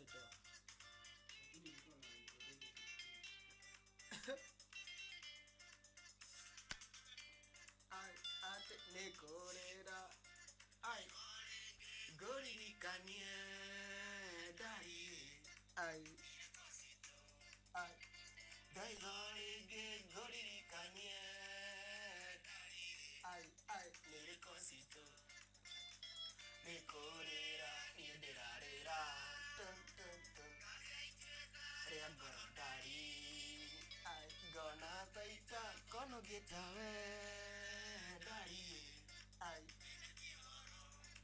Ushaitoa. Lakini ilikuwa na iko 2016. Ai, ate nĩngũrĩra. Ai, ngũririkanie ndari. Ai, ai, Ndaigo rĩngĩ ngũririkanie ai, ai. nĩrĩko citũ nĩkũrĩra niĩ ndĩrarĩra Dun, dun, dun. rĩa ngoro ndari Ai, ngona taita kono gĩtawe ndari ai,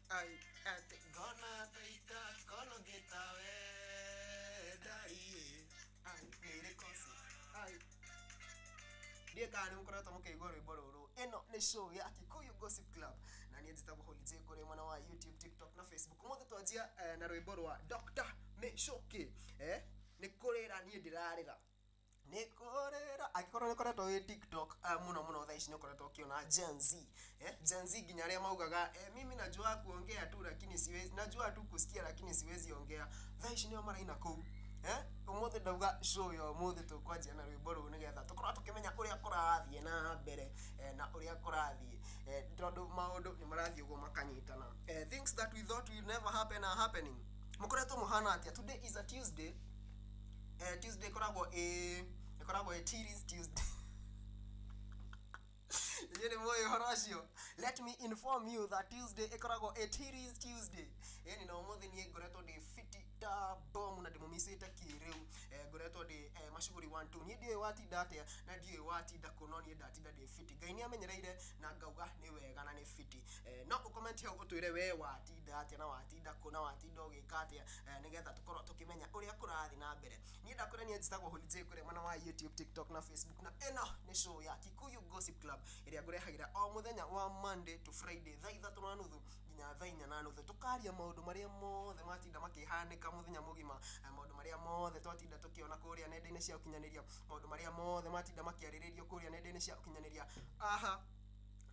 ai, ate. ngona taita kono gĩtawe ndari Ai, nĩrĩko citũ ai. Ndiĩ kana nĩ mũkoretwo mũkĩigua rwĩmbo rũrũ. Ĩno nĩ show ya Kikuyu Gossip Club na niĩ njĩtagwo Holy J kũrĩ mwena wa YouTube, TikTok na Facebook. Ũmũthĩ twanjia na rwĩmbo rwa Dr. Michuki. Nĩ kũrĩra niĩ ndĩrarĩra, nĩ kũrĩra. Angĩkorwo nĩ ũkoretwo wĩ TikTok mũno mũno thaa ici, nĩ ũkoretwo ũkĩona Gen Z, Gen Z nginya arĩa maugaga, "Mimi najua kuongea tu lakini siwezi, najua tu kusikia lakini siwezi ongea," thaa ici nĩo maraina kũu. Ũmũthĩ ndauga show ya ũmũthĩ tũkwanjia na rwĩmbo rũu nĩgetha tũkorwo tũkĩmenya ũrĩa kũrathiĩ na mbere, na ũrĩa kũrathiĩ, tondũ maũndũ nĩ marathiĩ ũguo makanyitana. Things that we thought will never happen are happening. Mũkoretwo mũhana atĩa? Today is a Tuesday. Tuesday ĩkoragwo ĩ Titties Tuesday. Inyuĩ nĩ mũĩ ũhoro ũcio. Let me inform you that Tuesday ĩkoragwo ĩ Titties Tuesday. Ĩni na ũmũthĩ niĩ ngoretwo ndĩ fiti ta bomu na ndĩmũmicĩte kĩrĩu. Ngoretwo ndĩ macuguri 1 2. Niĩ ndiũĩ watinda atĩa na ndiũĩ watinda kũ, no niĩ ndatinda ndĩ fiti. Ngai nĩ amenyereire na ngauga nĩ wega na nĩ fiti. No ũcomment hau ũtwĩre we watinda atĩa na watinda kũ na watinda ũgĩka atĩa, nĩgetha tũkorwo tũkĩmenya ũrĩa kũrathiĩ na mbere. Niĩ ndakwĩra niĩ njĩtagwo Holy J kũrĩa mwena wa YouTube, TikTok na Facebook, na ĩno nĩ show ya Kikuyu Gossip Club ĩrĩa ngũrehagĩra o mũthenya wa Monday to Friday thaa 3:30 nginya thaa 4:30, tũkaria maũndũ marĩa mothe matinda makĩhanĩka mũthenya mũgima, maũndũ marĩa mothe twatinda tũkĩona kũrĩa nenda-inĩ cia ũkinyanĩria, maũndũ marĩa mothe matinda makĩarĩrĩrio kũrĩa nenda-inĩ cia ũkinyanĩria. Aha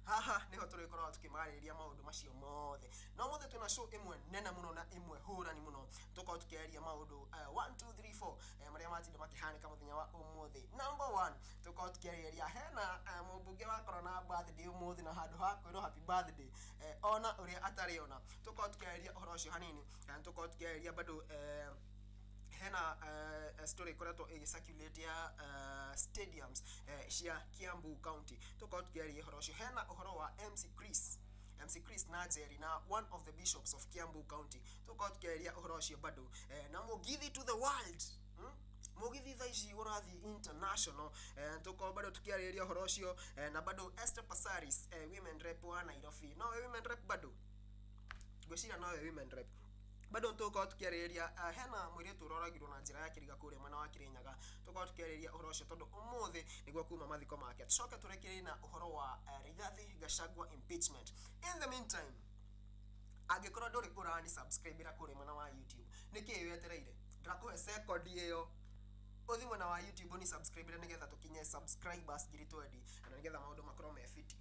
haha niho tũrĩkoragwo tũkĩmarĩrĩria maũndũ macio mothe. No mũthĩ twĩna show ĩmwe nene mũno na ĩmwe hũrani mũno. Tũkorwo tũkĩaria maũndũ 1 2 3 4 marĩa matinda makĩhanĩka mũthenya wa ũmũthĩ. Number 1, tũkorwo tũkĩarĩrĩria hena mũmbunge wakorwo na birthday ũmũthĩ, na handũ ha kwĩrwo happy birthday, ona ũrĩa atarĩ ona. Tũkorwo tũkĩarĩrĩria ũhoro ũcio hanini. Tũkorwo tũkĩarĩrĩria bado hena story ikoretwo ĩgĩcirculate ya stadiums cia Kiambu County. Tũkorwo tũkĩaria ũhoro ũcio. Hena ũhoro wa MC Chris, MC Chris na Jerry na one of the bishops of Kiambu County. Tũkorwo tũkĩaria ũhoro ũcio bado, na Mũgithi to the world, Mũgithi thaa ici ũrathiĩ international. Tũkorwo bado tũkĩarĩrĩria ũhoro ũcio, na bado Esther Passaris, women rep wa Nairobi. No women rep bado ngwĩciria nowe women rep bado. Tũkorwo tũkĩarĩrĩria hena mũirĩtu ũroragirwo na njĩra ya kĩriga kũrĩa mwena wa Kĩrĩnyaga. Tũkorwo tũkĩarĩrĩria ũhoro ũcio tondũ ũmũthĩ nĩguo kuma mathiko make. Tũcoke tũrĩkĩrĩrie na ũhoro wa Rigathi Gachagua impeachment. In the meantime, angĩkorwo ndũrĩ ũrani subscribe ra kũrĩa mwena wa YouTube, nĩkĩĩ wetereire? Ndĩrakũhe second ĩyo ũthi mwena wa YouTube ni subscribe nĩgetha tũkinye subscribers 20,000 na nĩgetha maũndũ makorwo me fiti.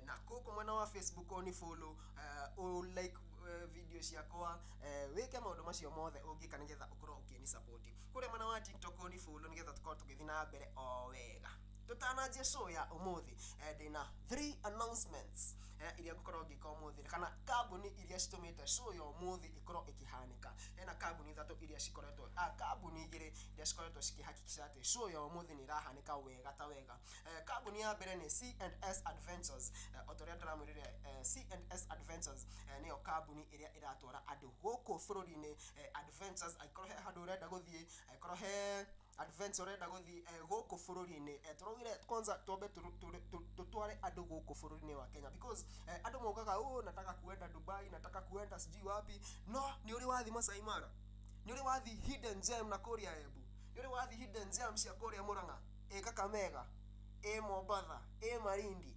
Na kũkũ mwena wa Facebook ũni follow, ũ like video ciakwa, wĩke maũndũ macio mothe ũngĩka nĩgetha ũkorwo ũkĩni support. Kũrĩa mwena wa TikTok ũni follow nĩgetha tũkorwo tũgĩthiĩ na mbere o wega. Tũtananjia show ya ũmũthĩ, ndĩna three announcements iria ngũkorwo ngĩka ũmũthĩ, kana kambuni iria citũmĩte show ya ũmũthĩ ĩkorwo ĩkĩhanĩka. Hena kambuni ithatũ iria cikoretwo, kambuni igĩrĩ iria cikoretwo cikĩhakikisha atĩ show ya ũmũthĩ nĩ ĩrahanĩka wega ta wega. Kambuni ya mbere nĩ C&S Adventures. O ta ũrĩa ndĩramwĩrire, C&S Adventures nĩyo kambuni ĩrĩa ĩratwara andũ gũkũ bũrũri-inĩ adventures. Angĩkorwo he handũ ũrenda gũthiĩ, angĩkorwo he adventure ũrenda gũthiĩ gũkũ bũrũri-inĩ, tũraugire kwanza twambe tũtware andũ gũkũ bũrũri-inĩ wa Kenya, because andũ maugaga, "Oh, nataka kuenda Dubai, nataka kuenda sijui wapi." No nĩ ũrĩ wathiĩ Masai Mara? Nĩ ũrĩ wathiĩ hidden gem na kũrĩa Embu? Nĩ ũrĩ wathiĩ hidden gem cia kũrĩa Murang'a, ĩ Kakamega, ĩ Mombatha, ĩ Malindi?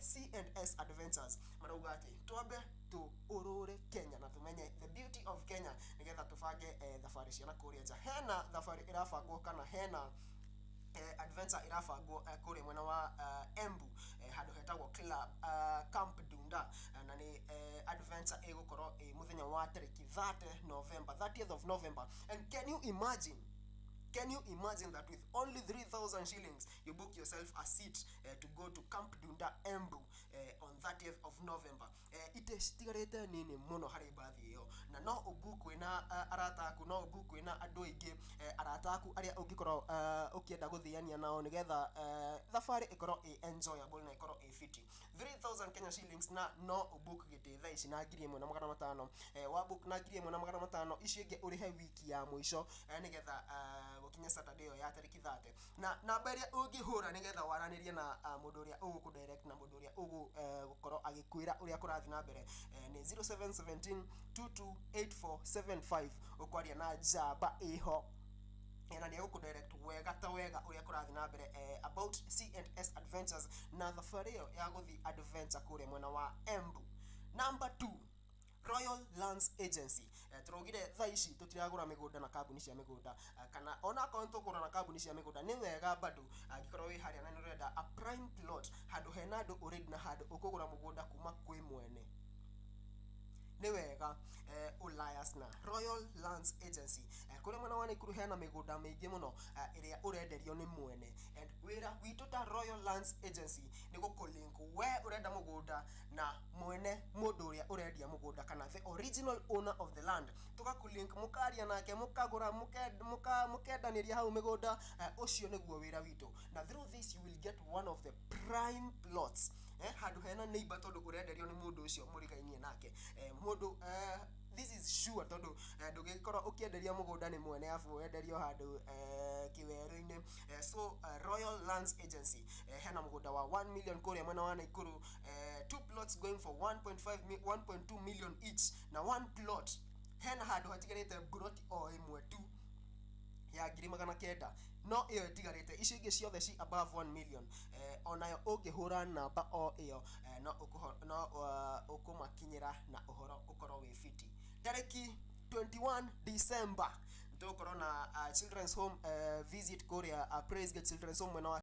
C&S Adventures marauga atĩ twambe tũũrũre Kenya na tũmenye the beauty of Kenya nĩgetha tũbange thabarĩ cia na kũrĩa nja. Hena thabarĩ ĩrabangwo kana hena Adventure ĩrabangwo kũrĩa mwena wa Embu, handũ hetagwo club, Camp Dunda, na nĩ adventure ĩgũkorwo ĩ mũthenya wa tarĩki 30 November, 30th of November. And can you imagine, can you imagine that with only 3,000 shillings you book yourself a seat to go to Camp Dunda Embu on 30th of November? Ite citigarĩte nini mũno harĩ mbathi ĩyo, na no ũbook wĩna arata aku, no ũbook wĩna andũ aingĩ, arata aku arĩa ũngĩkorwo ũkĩenda gũthiania nao, nĩgetha thabarĩ ĩkorwo ĩ enjoyable na ĩkorwo ĩ fiti. 3000 Kenya shillings, na no ũbook gĩtĩ thaa ici na 1500. Wa book na 1500, icio ingĩ ũrĩhe wiki ya mũico, nĩgetha gũkinya Saturday ĩyo ya tarĩki 30. Na namba ĩrĩa ũngĩhũra nĩgetha waranĩrie na mũndũ ũrĩa ũgũkũ direct na mũndũ ũrĩa ũgũkorwo agĩkwĩra ũrĩa kũrathiĩ na mbere, nĩ 0717 228475. Ũkwaria na njamba ĩho, na nĩ egũkũ direct wega ta wega ũrĩa kũrathiĩ na mbere about C&S Adventures na thabarĩ ĩyo ya gũthiĩ adventure kũrĩa mwena wa Embu. Number 2, Royal Lands Agency. Tũraugire thaa ici tũtiragũra mĩgũnda na kambuni cia mĩgũnda, kana onakorwo nĩ tũkũgũra na kambuni cia mĩgũnda, nĩ wega bado angĩkorwo wĩ harĩa na nĩ ũrenda a prime plot, handũ hena andũ already na handũ ũkũgũra mũgũnda kuma kwĩ mwene, nĩ wega Ulayas na Royal Lands Agency. Kũrĩa mwena wa Nakuru hena mĩgũnda mĩingĩ mũno, ĩrĩa ũrenderio nĩ mwene, and wĩra witũ ta Royal Lands Agency nĩ gũkũlink we ũrenda mũgũnda na mwene mũndũ ũrĩa ũrendia mũgũnda, kana the original owner of the land. Tũgakũlink, mũkaria nake, mũkagũra, mũkendanĩria hau mĩgũnda. Ũcio nĩguo wĩra witũ, na through this you will get one of the prime plots, handũ hena neighbor, tondũ ũrenderio nĩ mũndũ ũcio mũrigainie nake, mũndũ, this is sure, tondũ ndũngĩkorwo ũkĩenderio mũgũnda nĩ mwene abu wenderio handũ kĩwerũ-inĩ. So Royal Lands Agency, hena mũgũnda wa 1 million kũrĩa mwena wa Nakuru, two plots going for 1.5 1.2 million each, na one plot hena handũ hatigarĩte mburoti o ĩmwe tu ya 900,000, no ĩyo ĩtigarĩte, icio ingĩ ciothe ci above 1 million. Onayo ũngĩhũra namba o ĩyo, no ũkũmakinyĩra na ũhoro ũkorwo wĩ fiti. Tarĩki 21 December tũgũkorwo na children's home visit kũrĩa Praise Gate Children's Home mwena wa